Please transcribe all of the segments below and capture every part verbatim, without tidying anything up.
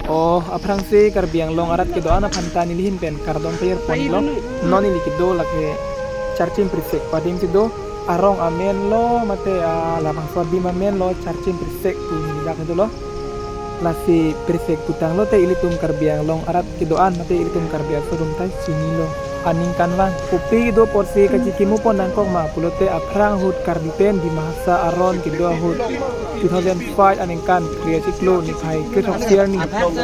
Oh, aphrangsi Karbi Anglong arat kedo-an aphan ta neli ahin pen kardom pajir ponlo. Non neli kedo lake Charchim Prisek pading si do, arong amen lo mate, ah, labangso adim amen lo, Charchim Prisek pu neli dak dolo. Lasi Prisek putanglo te ilitum Karbi Anglong arat kedo-an mate ilitum Karbi aso arum ta chinilo. Aningkanvang, kopi kedo apotsi kachikimo pon nangkok ma pulote, aphrang ahut Karbi pen Dima Hasao aron kedo ahut two thousand five aningkan Phre achiklo niphai kre throksi arni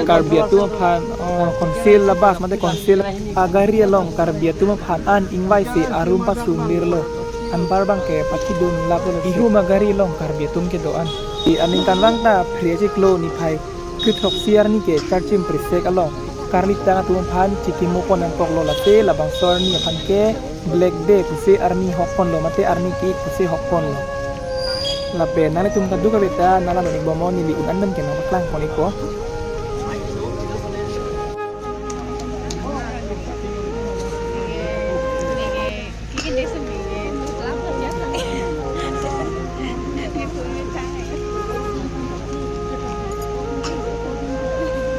Karbi atum aphan, oh, council labas mate council agari along Karbi atum aphan an ingvaisi arum pasung lirlo. Anpar abangke pachidun laplo. Bihum agari along Karbi atum kedo-an. Aningkanvang ta Phre achiklo niphai kre throksi arni ke Charchim Prisek along karlitang atum aphan chikimo pon nangkoklo, lasi labangso arni aphan ke Black Day pusi arni hok ponlo mate arni ke-ik pusi hok ponlo. Lapen nanglitum kadokave ta nanglang-ik bomnon, neli un-an pen ke nangpaklang pon-ikpo.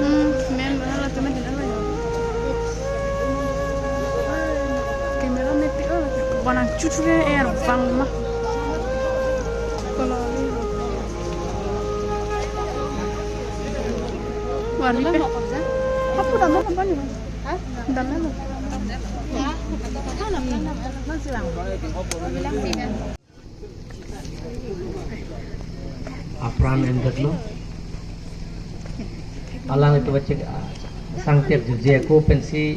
Hmm, men, mana la teman din ala ya. Camera mati, oh, bonang chuchu ke air bang ma. Kalau wari pe. Apa nama apa ni? Hah? Nama. Apran endetlo. Alanglitum achek, ah, sangtep juji ako pensi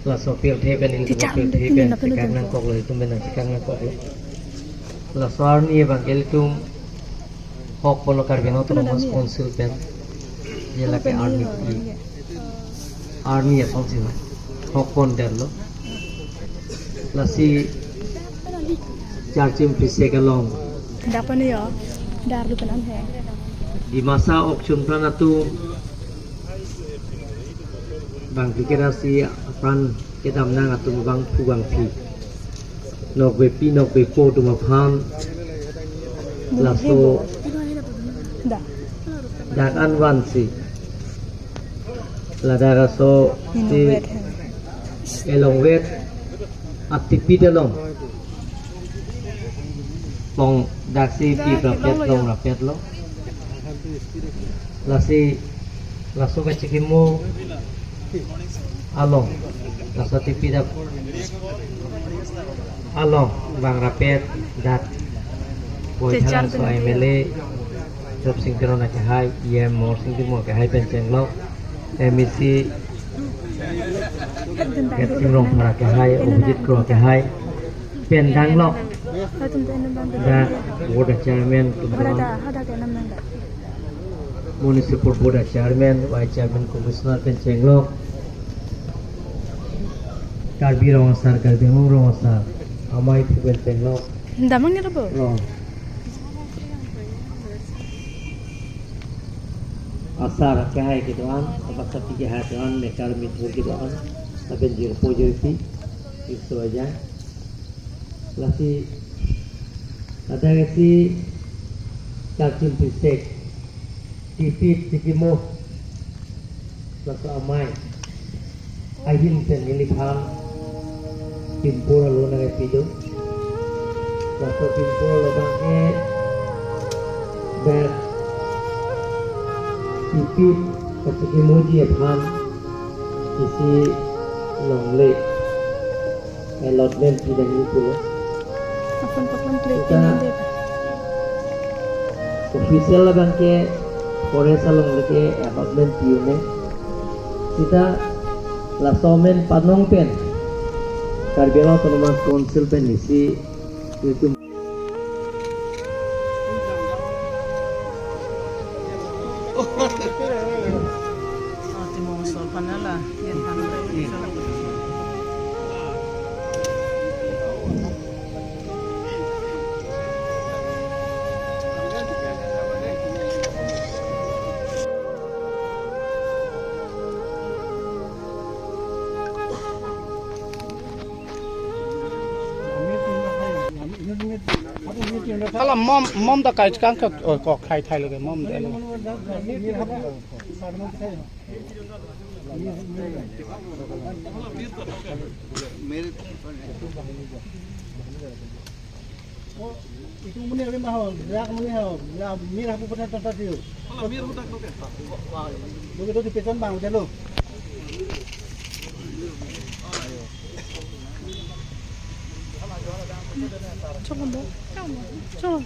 laso pirthe pen, ilitum pirthe pen chekang nangkoklo, itum pen chekang nangkoklo. Laso arni abangke ilitum hok ponlo Karbi Anglong Autonomous Council pen. Ye lake arni, arni asonsi hok pondetlo. Lasi Charchim Prisek along. Dapan yo, dar lu kanan he. Dimasa ok chumpran atum bangphi kerasi apran kedam nang atum bangphu bangphi. Nokbepi nokbepo atum aphan laso dak an vansi ladak aso si elongvet atipit along pong daksi pi rapet long rapet lo. Lasi laso kachikimo along, laso atipit along bang rapet dak Boithalangso M L A Jobsing Teron akehai, E M Morsing Timung akehai pen chenglok, M A C Heptim Rongphar akehai, Abhijit Kro akehai pen danglok, dak board chairman atum, Municipal Board Chairman, Vice Chairman, Commissioner pen chenglok, Karbi Rong Asar, Karbi Anglong Rong Asar, amei aphu pen chenglok. Damang ni rabo. Rong Asar akehai kedo-an, abangsa pi akehai kedo-an, mekar mithur kedo-an, lapen jirpo jirpi, iso aja. Lasi, ladak isi Charchim Prisek, tipit chikimo, laso amei ahin pen neliphan pimpur alo nangkepi do. Laso pimpur alo abangke ber tipit kachikimoji aphan isi longle allotment pidamji pulo. Aphan paklang plate kita pini deh. Official abangke forest along lake allotment pi-un-e. Sita laso amen panong pen Karbi Anglong Autonomous Council pen isi itum Hala mom, mom ta kai chikang ke, oh, kok khai thai lo ke mom ta lo. Itu muni ri ma ho, rak muni ho, ya mir hapu putang tata tiu. Lo ke tu di pesan bang jalo. Chok mo, chok mo, chok.